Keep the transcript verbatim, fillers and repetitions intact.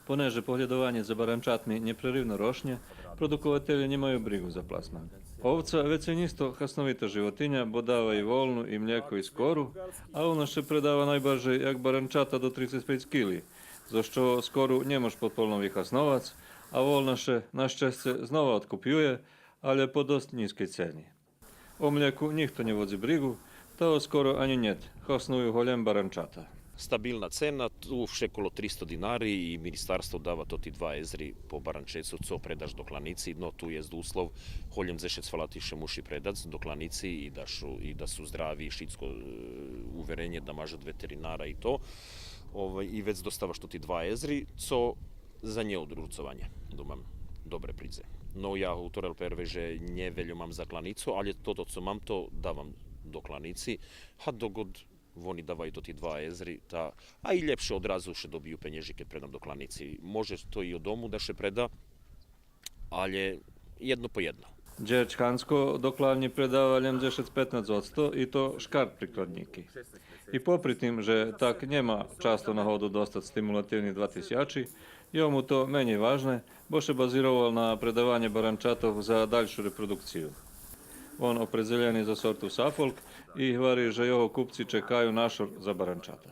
Понеже поглєдованє за баранчатми нєпреривно рошнє, продукователє нємаю бригу за пласман. Овца вецей нїсто хасновита животиня, бо дава и волну, и млєко, и скору, а вона ше предава найбаржей як баранчата до трицец пейц кили, зоз чого скору нє мож подполно вихасновац, а волна ше, на щесце, знова одкупює, алє по досц нїзкей цени. О млєку нїхто нє водзи бригу, та о скоро анї нєт, хасную го лєм баранчата. Стабилна цена, ту вше коло тристо динари и министарство дава тоти два езри по баранчецу, цо предаш до кланици, но ту єст услов, голєм дзешец фалати ше муши предац до кланици и да шу, и да су здрави, шицко, е, уверенє да маш од ветеринара и то. Овай, и вец доставаш тоти два езри, цо за нєодрурцованє, думам, добре придзе. Но я гуторел первей же нє вельо мам за кланицу, алє тото цо мам, то давам до кланици, а док год вони даваю тоти два езри, та, а и лєпше одразу ше добию пенєжи кед предам до кланици. Може то и од дому да ше преда, алє єдно по єдно. Дєрч Ханцко до клавнї предава лєм дзешец-петнац одсто, и то шкарт прикладнїки. И попри тим же так нєма часто нагоду достац стимулативни два тисячи, йому то менєй важне, бо ше базировал на предаванє баранчатох за дальшу репродукцию. Вон опредзелєни за сорту Сафолк и гвари же його купци чекаю нашор за баранчата.